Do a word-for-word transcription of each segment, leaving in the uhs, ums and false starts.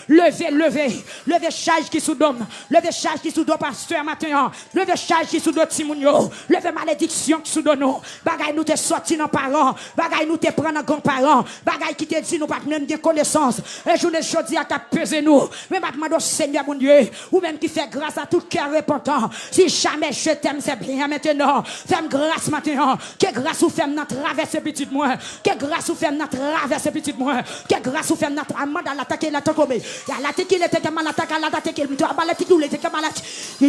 Leve, leve, leve chaj ki sou do m. Leve chaj ki sou do pastè maten an. Leve chaj ki sou do timoun yo. Leve malediksyon ki sou do nou. Bagay nou te sòti nan paran. Bagay nou te pran nan granparan. Bagay ki te di nou pa t menm gen konesans. E jounen jodi a k ap peze nou. Men m ap mande w, Senyè Bondye, ou menm ki fè gras a tout kè repantan. Si jamais je t'aime, c'est bien maintenant. Fè m gras maten an. Ke gras ou fè m nan travèse pitit mwen. Ke gras ou fè m nan travèse pitit mwen. Ke gras ou fè m nan tra-, manda la take la tokome. Ya la teke le teke malata ka la teke mto abale tiki le teke malati.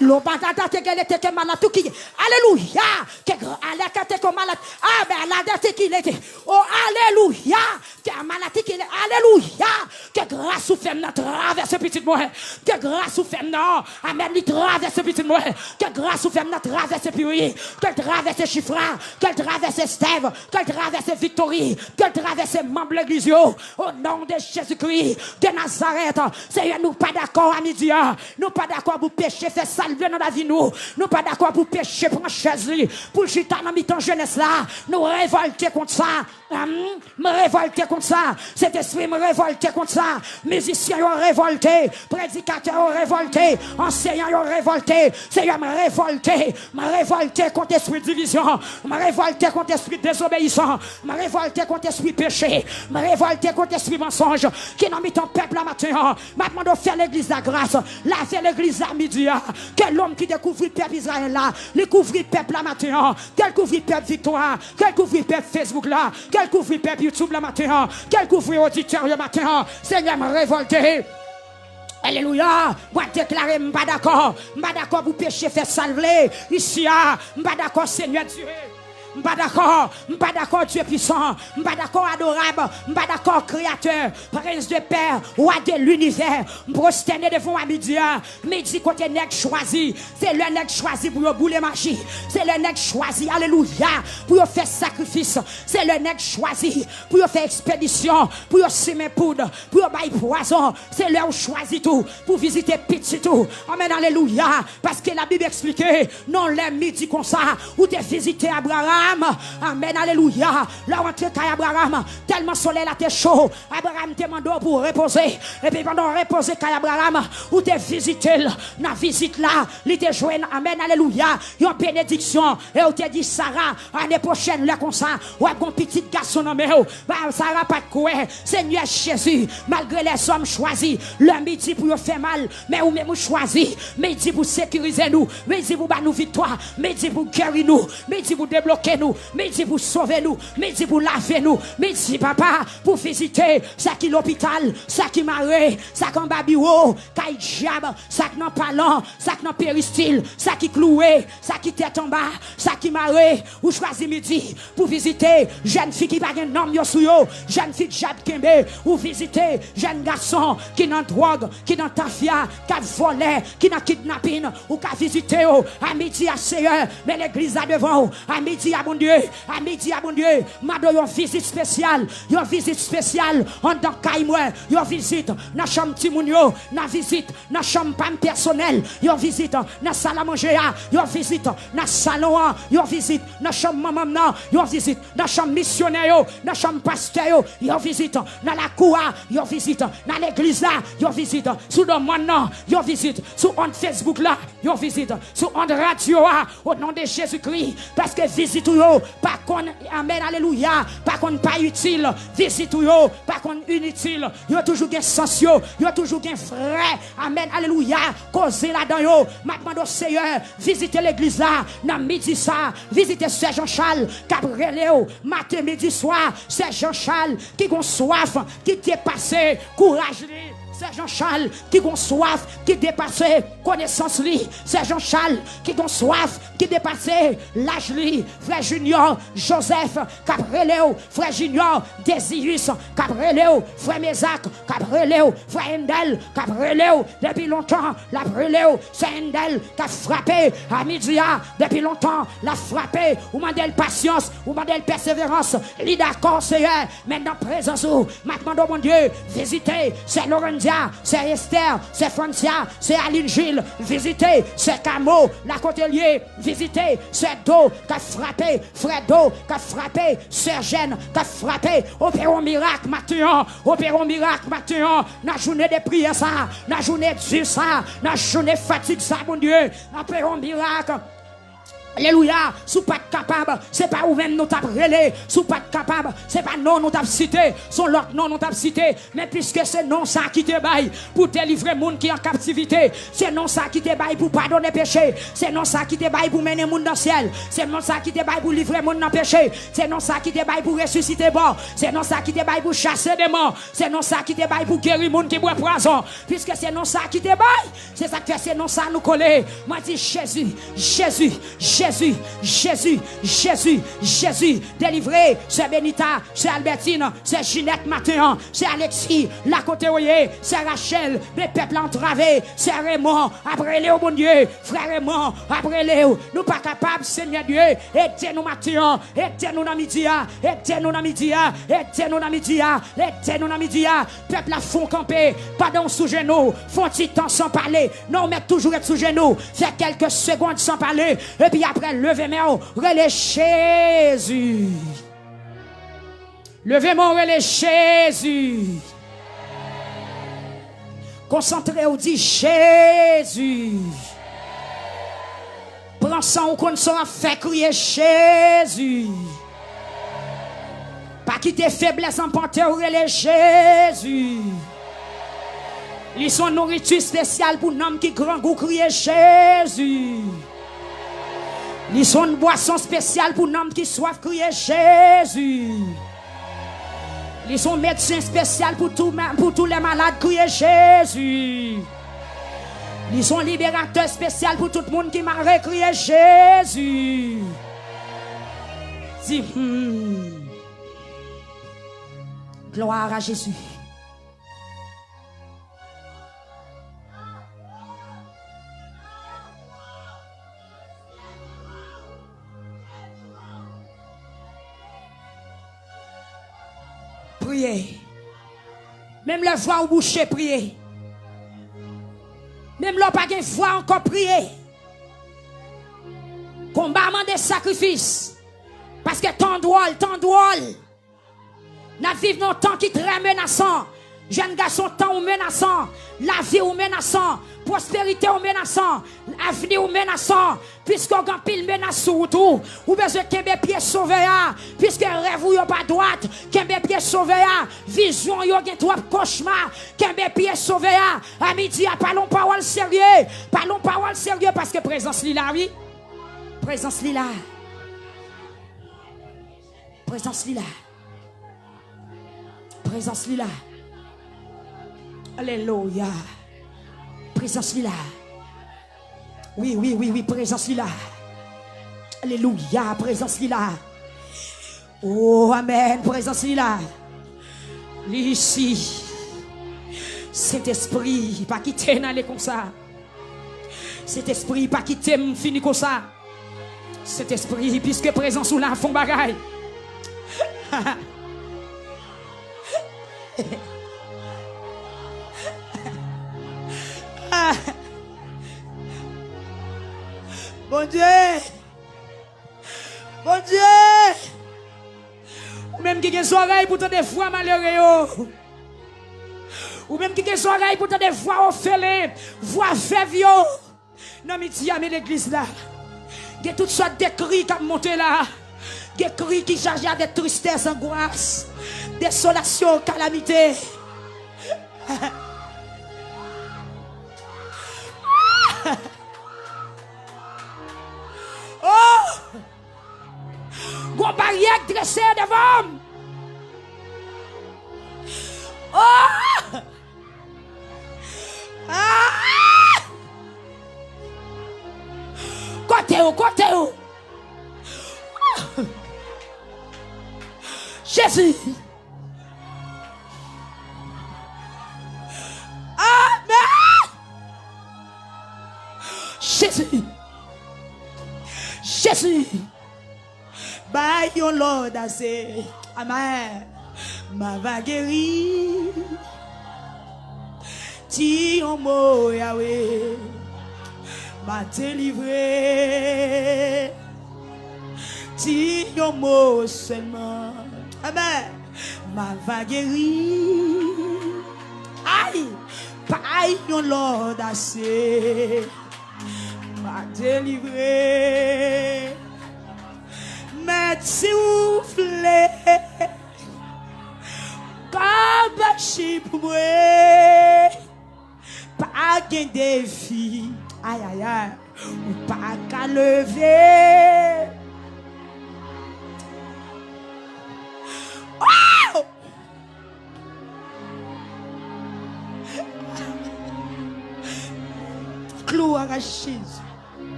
Lo ba da da teke le teke malatu ki. Alelouya. Ke gra-, ale ka teke malati. Abe la da teke le te. Oh, alelouya. Ke malati ki le. Alelouya. Ke gras ou fè m nan travèse pitit mwen. Ke gras ou fè m nan. Amèn. Li travèse pitit mwen. Ke gras ou fè m nan travèse Piri. Ke l travèse Chifra. Ke l travèse Stèv. Ke l travèse Viktori. Ke l travèse manm legliz yo. O non de Jezikri de Nazarèt. Seyè, nou pa dakò a midi a. Nou pa dakò pou peche fè sa l vle nan lavi nou. Nou pa dakò pou peche pran chèz li. Pou l chita nan mitan jenès la. Nou revòlte kont sa. Am, m revòlte kont sa. Sentespri, m revòlte kont sa. Mizisyen yo revòlte. Predikatè yo revòlte. Anseyan yo revòlte. Seyè, m revòlte. M revòlte kont espri divizyon. M revòlte kont espri dezobeyisan. M revòlte kont espri peche. M revòlte kont espri mansonj ki nan mitan pèp la maten an. M ap mande w fè legliz la gras. Lave legliz la midi a. Ke lòm ki te kouvri pèp Izrayèl la, li kouvri pèp la maten an. Ke l kouvri pèp Viktwa. Ke l kouvri pèp Facebook la. Ke l kouvri pèp YouTube la maten an. Ke l kouvri oditè yo maten an. Senyè, m revòlte. Alelouya. Mwen deklare m pa dakò. M pa dakò pou peche fè sa l vle. Isi a, m pa dakò, Senyè Dye. M pa dakò. M pa dakò, Dye pwisan. M pa dakò, adorab. M pa dakò, kreyatè, prens de pè, wa de linivè. M pwostène devan w a midi a. Midi kote nèg chwazi. Se lè nèg chwazi pou yo boule maji. Se lè nèg chwazi, alelouya, pou yo fè sakrifis. Se lè nèg chwazi pou yo fè ekspedisyon, pou yo simen poud, pou yo bay pwazon. Se lè ou chwazi tou pou vizite pitit ou. Amèn, alelouya. Paske Labib eksplike, nan lè midi konsa, ou te vizite Abraram. Amèn, alelouya. Lè w antre kay Abraram, tèlman solèy la te cho, Abraram te mande w pou w repoze. Epi pandan w repoze kay Abraram, ou te vizite l. Nan vizit la, li te jwenn, amèn, alelouya, yon benediksyon. E ou te di Sara, ane pwochèn, lè konsa, w ap gon pitit gason nan men w. Ba, Sara pa t kwè. Senyè Jezi, malgre lèzòm chwazi lè midi pou yo fè mal, men ou menm ou chwazi midi pou sekirize nou, midi pou ba nou viktwa, midi pou geri nou, midi pou debloke nou, midi pou sove nou, midi pou lave nou, midi, papa, pou vizite sa ki lopital, sa ki mare, sa k anba biwo, kay dyab, sa k nan palan, sa k nan peristil, sa ki klouwe, sa ki tèt anba, sa ki mare. Ou chwazi midi pou vizite jèn fi ki pa gen nonm yo sou yo, jèn fi dyab kenbe. Ou vizite jèn gason ki nan dwòg, ki nan tafya, k ap vòlè, ki nan kidnapin. Ou ka vizite yo a midi a, Seyè, men legliz la devan w. A midi a, Bondye, a midi a, Bondye, mande w yon vizit espesyal, yon vizit espesyal anndan kay mwen, yon vizit nan chanm timoun yo, nan vizit nan chanm pa m pèsonèl, yon vizit nan sal a manje a, yon vizit nan salon an, yon vizit nan chanm manman m nan, yon vizit nan chanm misyonè yo, nan chanm pastè yo, yon vizit nan lakou a, yon vizit nan legliz la, yon vizit sou do mòn nan, yon vizit sou ond Facebook la, yon vizit sou ond radyo a, o non de Jezikri, paske vizit ou yo pa konn, amèn, alelouya, pa konn pa itil, vizit ou yo pa konn initil, yo toujou gen sans yo, yo toujou gen vrè, amèn, alelouya, koze ladan yo. M ap mande w, Seyè, vizite legliz la nan midi sa, vizite sè Jan Chal k ap rele w maten, midi, swa, sè Jan Chal ki gon swaf ki depase kouraj li. Sè Jan Chal ki gon swaf ki depase konesans li. Sè Jan Chal ki gon swaf ki depase laj li. Frè Junior Joseph k ap rele w. Frè Junior Deziyis k ap rele w. Frè Mezak k ap rele w. Frè Endèl k ap rele w. Depi lontan, l ap rele w. Sè Endèl k ap frape a midi a. Depi lontan, l ap frape. Ou mande l pasyans. Ou mande l pèseverans. Li dakò, Seyè. Men nan prezans ou, m ap mande w, Bondye, vizite sè Lorendy Sè Esther, sè Francia, sè Aline Gilles, vizite, sè Kamo, la kote l ye, vizite, sè Do k ap frape, frè Do k ap frape, sè Jèn k ap frape, opere yon mirak maten an, opere yon mirak maten an, nan jounen de priyè sa, nan jounen di sa, nan jounen fatig sa, Bondye, opere yon mirak. Alelouya, si w pa t kapab, se pa ou menm nou t ap rele, si w pa t kapab, se pa non nou t ap site, se yon lòt non nou t ap site, men piske se non sa ki te bay pou delivre moun ki an kaptivite, se non sa ki te bay pou padone peche, se non sa ki te bay pou mennen moun nan syèl, se non sa ki te bay pou livre moun nan peche, se non sa ki te bay pou resisite mò, se non sa ki te bay pou chase demon, se non sa ki te bay pou geri moun ki bwè pwazon, piske se non sa ki te bay. Se sa k fè se non sa nou kole. Mwen di Jezi, Jezi, Jezi, Jezi, Jezi, Jezi. Delivre sè Benita, sè Albertine, sè Jinèt maten an, sè Alexis, la kote w ye, sè Rachel, men pèp la antrave, sè Raymond, ap rele w Bondye, frè Raymond, ap rele w. Nou pa kapab, Senyè Dye, ede nou maten an, ede nou nan midi a, ede nou nan midi a, ede nou nan midi a, ede nou nan midi a. Pèp la, fè w kanpe pandan w sou jenou, fè yon ti tan san pale. Non, w mèt toujou ret sou jenou. Fè kèlke segond san pale. Epi apre, leve men w, rele Jezi. Leve men w, rele Jezi. Konsantre w, di Jezi. Pran san w, konn sa w ap fè, kriye Jezi. Pa kite feblès anpante w, rele Jezi. Li se yon nouriti espesyal pou nanm ki grangou, kriye Jezi. Li se yon bwason espesyal pou nanm ki swaf, kriye Jezi. Li se yon medsen espesyal pou tou, pou tou lè malad, kriye Jezi. Li se yon liberatè espesyal pou tout moun ki mare, kriye Jezi. Di, hmm. Gloire à Jésus. Priye. Menm lè vwa w bouche, priye. Menm lè w pa gen vwa ankò, priye. Konba mande sakrifis. Paske tan dwòl, tan dwòl. N ap viv nan yon tan ki trè menasan. Jèn gason, tan w menasan. Lavi w menasan. Pwosperite w menasan. Avni w menasan. Piske w gen anpil menas sou wout ou, ou bezwen kenbe pye Sovè a. Piske rèv ou yo pa dwat, kenbe pye Sovè a. Vizyon yo gen twòp kochma. Kenbe pye Sovè a. A midi a, pale yon pawòl serye. Pale yon pawòl serye paske prezans li la, wi. Prezans li la. Prezans li la. Prezans li la. Alelouya. Prezans li la. Wi, wi, wi, wi, prezans li la. Alelouya, prezans li la. O, amèn, prezans li la. Li isi. Sentespri, pa kite n ale konsa. Sentespri, pa kite m fini konsa. Sentespri, piske prezans ou la, fè yon bagay. Bondye! Bondye! Ou menm ki gen zòrèy pou tande vwa malere yo. Ou menm ki gen zòrèy pou tande vwa òfelen, vwa vèv yo. Nan midi a, men legliz la. Gen tout sòt de kri k ap monte la. Gen kri ki chaje avèk tristès, angwas, desolasyon, kalamite. Oh! Gon baryè k drese devan m. Oh! Ah! Kote w, kote w? Jezi! Amèn! Jezi! Jezi! Bay yon lòd ase. Amèn. Ma va geri. Di yon mo, Yawe, m a delivre. Di yon mo sèlman. Amèn. M a va geri. Ay, pa yon lòd ase. M a delivre. Mèt, si w vle, kabachi pou mwen. Pa gen defi. Ay, ay, ay. Ou pa ka leve. Oh! Glwa a Jezi.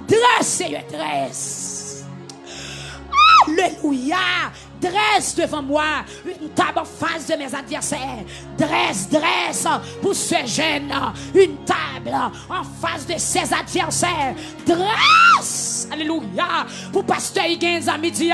Dresse, Seigneur, dresse. Alléluia. Dresse devant moi une table en face de mes adversaires. Dresse, dresse pour ce jeune une table en face de ses adversaires. Dresse, alléluia, pour pasteur Higgins à midi,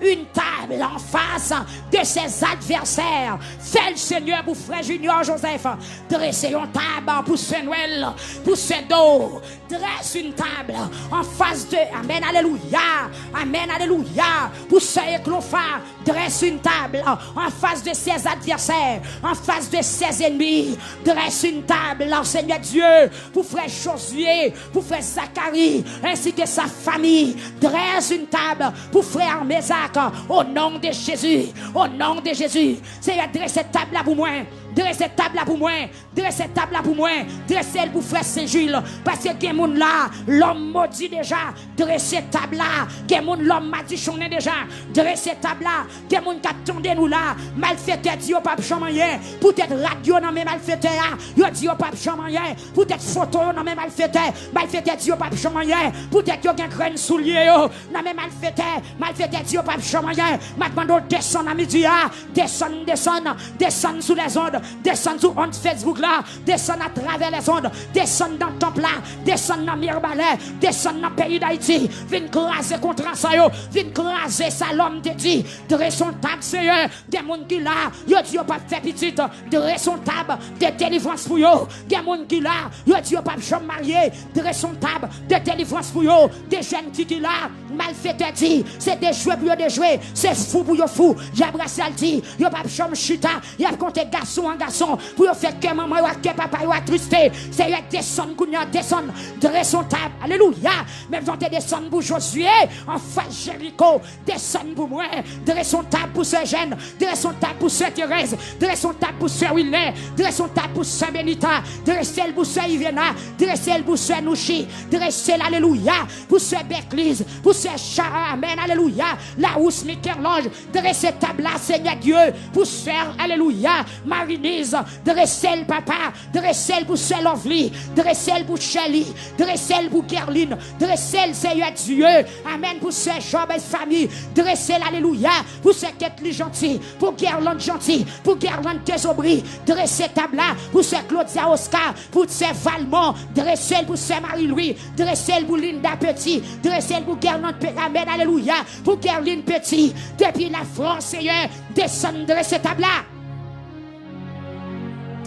une table en face de ses adversaires. Fè l, Senyè, pou frè Junior Joseph. Drese yon tab pou sè Nwèl, pou sè Do. Dresse une table en face de, amen, alelouya, amen, alelouya, pour sè Eklofa. Dresse une table en face de ses adversaires, en face de ses ennemis. Dresse une table, Seigneur Dieu, pour frère Josué, pour frère Zacharie, ainsi que sa famille. Dresse une table pour frère Mézak, au nom de Jésus, au nom de Jésus. Seyè, drese tab la pou mwen, drese tab la pou mwen, drese tab la pou mwen, drese l pou frè Sen Jil, paske gen moun la, lòm modi deja, drese tab la, gen moun lòm madichonnen deja, drese tab la, gen moun k ap tande nou la, malfetè di yo p ap janm anyen, poutèt rad yo nan men malfetè a, yo di yo p ap janm anyen, poutèt foto yo nan men malfetè, malfetè di yo p ap janm anyen, poutèt yo gen grenn soulye yo nan men malfetè, malfetè di yo p ap janm anyen, m ap mande w desann nan midi a, desann, desann, desann sou lèzond, desann sou ond Facebook la, desann atravè lèzond, desann nan tanp la, desann nan Mirbalè, desann nan peyi Dayiti, vin kraze kontra sa yo, vin kraze sa lòm te di, drese yon tab, Seyè, gen moun ki la, yo di yo p ap fè pitit, drese yon tab de delivrans pou yo, gen moun ki la, yo di yo p ap janm marye, drese yon tab de delivrans pou yo, de jèn fi ki la, malfetè di, se dejwe pou yo dejwe, se fou pou yo fou, dyab rasyal di, yo p ap janm chita, y ap konte gason an gason pou yo fè kè manman yo ak kè papa yo atriste. Seyè, desann kounye a, desann, drese yon tab. Alelouya. Menm jan w te desann pou Josué anfas Jeriko, desann pou mwen. Drese yon tab pou sè Jèn, drese yon tab pou sè Terèz, drese yon tab pou sè Wilner, drese yon tab pou sè Benita, drese l pou sè Ivena, drese l pou sè Nouchi, drese l, alelouya, pou sè Bèkliz, pou sè Cha, amèn, alelouya, Lawous Mikèlanj, drese tab la, Senyè Dye, pou sè, alelouya, Mariniz, drese l, papa, drese l pou sè Lovely, drese l pou Shelly, drese l pou Guerline, drese l, Senyè Dye, amèn, pou sè Job e fanmi, drese l, alelouya, pou sè Ketly Jeanty, pou Guerlande Jeanty, pou Guerlande Desaubry, drese tab la, pou sè Claudia Oscar, pou sè Valmont, drese l pou sè Marie Louis, drese l pou Linda Petit, drese l pou Guerlande Pe-, amèn, alelouya, pou Guerline Petit, depi Lafrans, Seyè, desann drese tab la.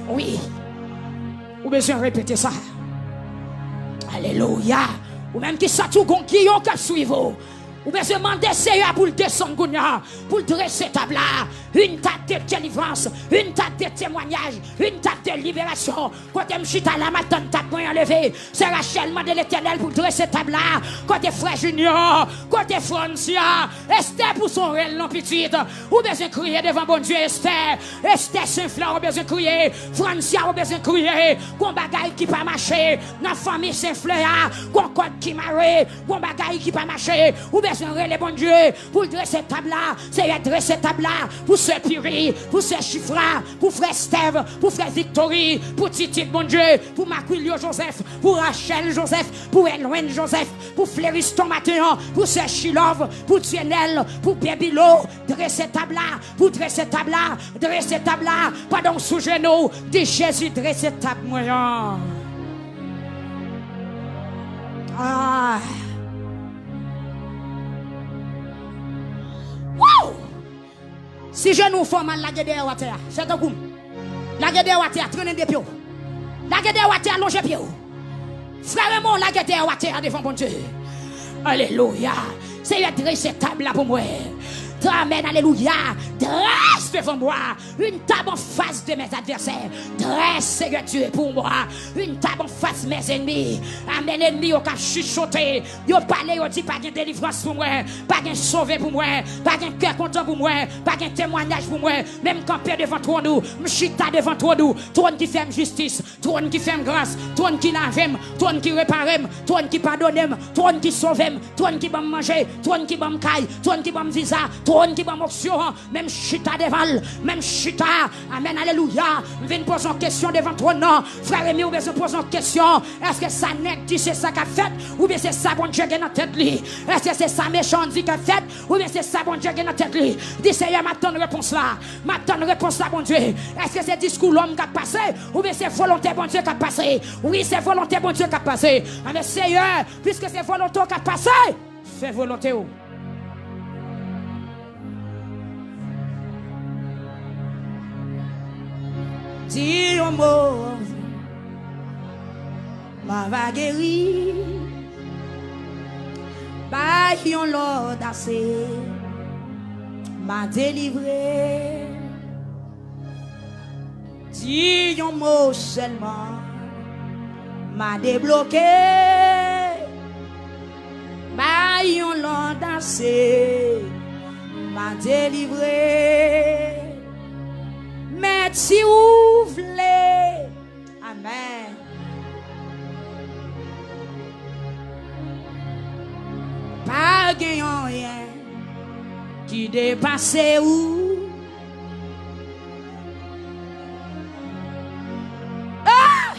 Wi. Ou bezwen repete sa. Alelouya. Ou menm ki santi w gon giyon k ap swiv ou. Ou bezwen mande Seyè a pou l desann kounye a, pou l drese tab la. Une table de délivrance, une table de témoignage, une table de libération. Kote m chita la, m ap tann tab mwen an leve. Sè Rachel mande Letènèl pou l drese tab la. Kote frè Junior, kote Francia, Estè pou son rèl non pitit. Ou bezwen kriye devan Bondye, Estè. Estè Senflè, ou bezwen kriye. Francia, ou bezwen kriye. Gon bagay ki pa mache nan fanmi Senflè a. Gon kòd ki mare. Gon bagay ki pa mache. Ou bezwen rele Bondye pou l drese tab la. Seyè, drese tab la pou sè Piri, pou sè Chifra, pou frè Stèv, pou frè Viktori, pou Titit, Bondye, pou Makwilyo Jozèf, pou Rachèl Jozèf, pou Elwen Jozèf, pou Fleriston Maten an, pou sè Chilòv, pou Dyenèl, pou Bebilo, drese tab la, pou drese tab la, drese tab la, pandan w sou jenou, di, Jezi, drese tab mwen an. Ah. Woo! Si jenou w fè w mal, lage dèyè w atè a. Fè tankou m. Lage dèyè w atè a, trennen de pye w. Lage dèyè w atè a, lonje pye w. Frè Raymond, lage dèyè w atè a devan Bondye. Alelouya. Seyè, drese tab la pou mwen. Amèn, alelouya. Dresse devant moi une table en face de mes adversaires. Dresse, Seigneur Dieu, pour moi une table en face mes ennemis. Amèn, ènmi yo k ap chichote. Yo pale, yo di pa gen delivrans pou mwen, pa gen sove pou mwen, pa gen kè kontan pou mwen, pa gen temwayaj pou mwen. Men m kanpe devan twòn ou, m chita devan twòn ou, twòn ki fè m jistis, twòn ki fè m gras, twòn ki lave m, twòn ki repare m, twòn ki padone m, twòn ki sove m, twòn ki ban m manje, twòn ki ban m kay, twòn ki ban m viza, twòn ki ban m onksyon an. Men m chita devan l, men m chita. Amèn, alelouya. M vin poze yon kesyon devan twòn nan. Frè Remy, ou bezwen poze yon kesyon. Èske sa nèg di se sa k ap fèt? Oubyen se sa Bondye gen nan tèt li? Èske se sa mechan an di k ap fèt? Oubyen se sa Bondye gen nan tèt li? Di, Seyè, m ap tann repons la. M ap tann repons la, Bondye. Èske se diskou lòm k ap pase? Oubyen se volonte Bondye k ap pase? Wi, se volonte Bondye k ap pase. Amèn, Seyè, piske se volonte w k ap pase, fè volonte w. Di yon mo, m a va geri. Bay yon lòd ase, m a delivre. Di yon mo sèlman, m a debloke. Bay yon lòd ase, m a delivre. Men si ou vle, amèn. Pa gen anyen ki depase ou. Ah!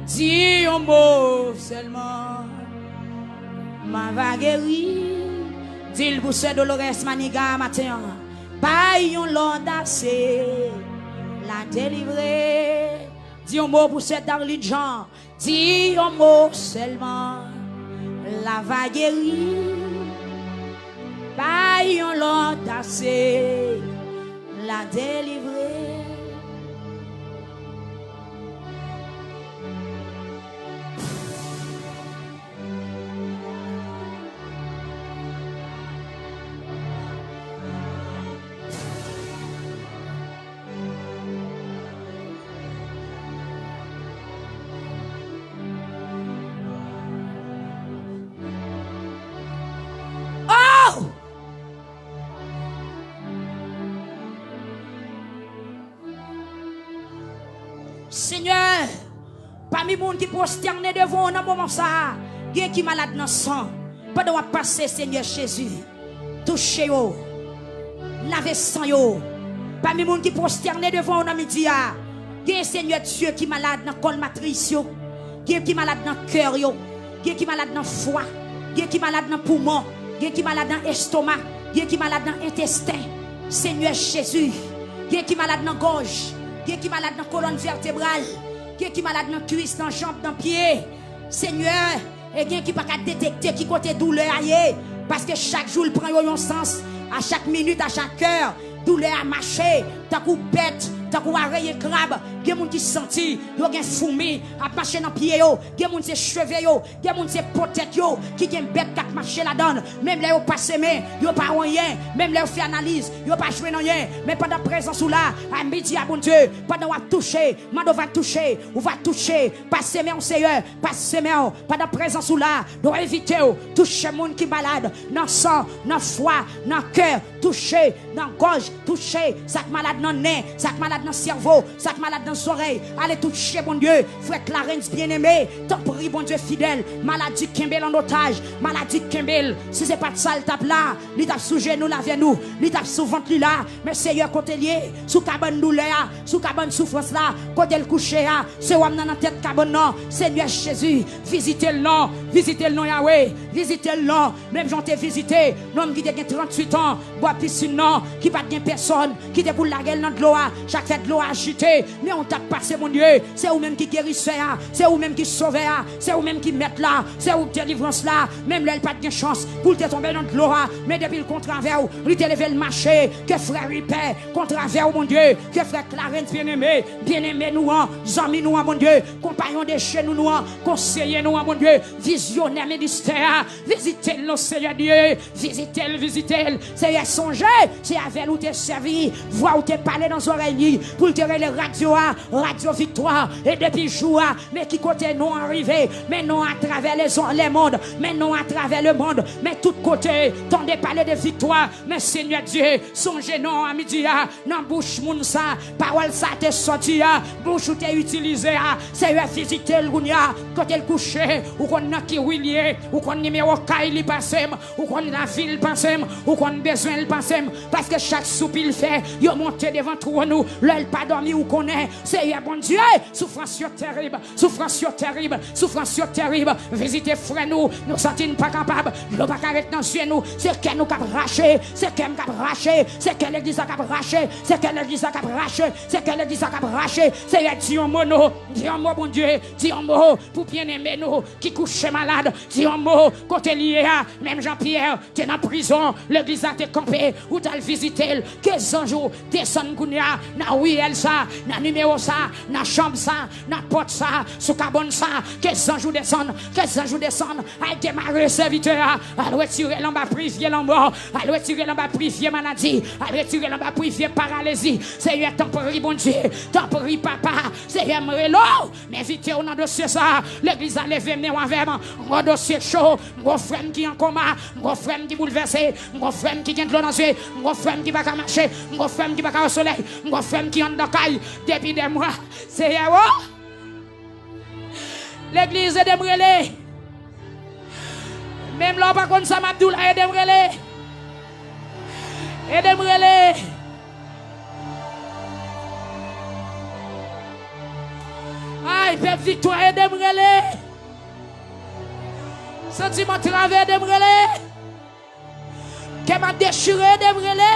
Di yon mo sèlman, m a va geri. Di l pou sè Dolores Maniga maten an. Bay yon lòd ase, l a delivre. Di yon mo pou sè Darlene Jean. Di yon mo sèlman, l a va geri. Bay yon lòd ase, l a delivre. Oh! Senyè, pami moun ki pwostène devan w nan moman sa a, gen ki malad nan san. Pandan w ap pase, Senyè Jezi, touche yo, lave san yo. Pami moun ki pwostène devan w nan midi a, gen, Senyè Dye, ki malad nan kòl matris yo, gen ki malad nan kè yo, gen ki malad nan fwa, gen ki malad nan poumon, gen ki malad nan estoma, gen ki malad nan entesten. Senyè Jezi, gen ki malad nan gòj, gen ki malad nan kolòn vètebral, gen ki malad nan kwis, nan janm, nan pye. Senyè, e gen ki pa ka detekte ki kote doulè a ye, paske chak jou l pran yo yon sans, a chak minit, a chak è, doulè a mache tankou bèt, tankou areyen, krab. Gen moun ki santi yo gen foumi ap mache nan pye yo, gen moun se cheve yo, gen moun se po tèt yo ki gen bèt k ap mache ladan l. Menm lè yo pase men, yo pa wè anyen. Menm lè yo fè analiz, yo pa jwenn anyen. Men pandan prezans ou la, a midi a, Bondye, pandan w ap touche, mande w va touche, ou va touche. Pase men w, Seyè, pase men w. Pandan prezans ou la, dezenfekte w, touche moun ki malad nan san, nan fwa, nan kè, touche nan gòj, touche sa k malad nan nen, sa k malad nan sèvo, sa k malad nan zòrèy. Ale touche, Bondye, frè Clarens byeneme, tanpri, Bondye fidèl, maladi kenbe l an otaj, maladi kenbe l. Si se pa t sa, l t ap la, li t ap sou jenou l avè nou, li t ap sou vant li la. Men Seyè, kote l ye? Sou kabann doulè a, sou kabann soufrans la, kote l kouche a, sewòm nan nan tèt kabann nan. Senyè Jezi, vizite l non, vizite l non, Yawe, vizite l non. Menm jan w te vizite nonm ki te gen tranntuit an bò pisin nan, ki pa t gen pèsòn ki te pou lage l nan dlo a, chak fè dlo a ajite, men ou t ap pase, Bondye. Se ou menm ki gerisè a, se ou menm ki sovè a, se ou menm ki mèt la, se ou k delivrans la. Menm lè l pa t gen chans pou l te tonbe nan dlo a, men depi l kontre avè w, li te leve l mache. Ke frè Ripè kontre avè w, Bondye. Ke frè Clarens byeneme, byeneme nou an, zanmi nou an, Bondye, konpayon de jenou nou an, konseye nou an, Bondye, vizyonè ministè a, vizite l non, Seyè Dye, vizite l, vizite l. Seyè, sonje, se avè l ou te sèvi, vwa ou te pale nan zòrèy li, pou l te rele radyo a, Radyo Viktwa. E depi jou a, men ki kote non an rive, men non an atravè lezon, lemond, men non an atravè lemond, men tout kote, tande pale de viktwa, men Senyè Dye, sonje non an midi a, nan bouch moun sa pawòl sa te sòti a, bouch ou te itilize a, Seyè, vizite l kounye a, kote l kouche, ou konn nan ki ri l ye, ou konn nimewo kay li, pase m, ou konn lavil, pase m, ou konn bezwen l, pase m, paske chak soupi l fè, yo monte devan twòn ou, lè l pa dòmi, ou konnen, Seyè Bondye, soufrans yo terib, soufrans yo terib, soufrans yo terib. Vizite frè nou, nou santi n pa kapab, dlo pa ka ret nan zye nou, se kè nou k ap rache, se kè m k ap rache, se kè legliz la k ap rache, se kè legliz la k ap rache, se kè legliz la k ap rache. Seyè, di yon mo non, di yon mo, Bondye, di yon mo pou byeneme nou ki kouche malad, di yon mo kote li ye a, menm jan Pyè te nan prizon, legliz la te kanpe, ou t al vizite l. Ke zanj ou desann kounye a, nan riyèl sa, nan nimewo sa, nan chanm sa, nan pòt sa, sou kabann sa. Ke zanj ou desann, ke zanj ou desann, al demare sèvitè a, al retire l anba privye lanmò, al retire l anba privye maladi, al retire l anba privye paralizi. Seyè, tanpri, Bondye, tanpri, Papa, Seyè, m rele w, m envite w nan dosye sa. Legliz la, leve men w avè m. M gon dosye cho, m gon frè m ki an koma, m gon frè m ki boulvèse, m gon frè m ki gen dlo nan zye, m gon frè m ki pa ka mache, m gon frè m ki pa ka wè solèy, m gon frè m ki anndan kay depi dè mwa. Seyè o! Legliz, ede m rele. Menm lè w pa konn sa m ap di w la, ede m rele. Ede m rele. Ay, pèp Viktwa, ede m rele. Santiman travè, ede m rele. Kè m ap dechire, ede m rele.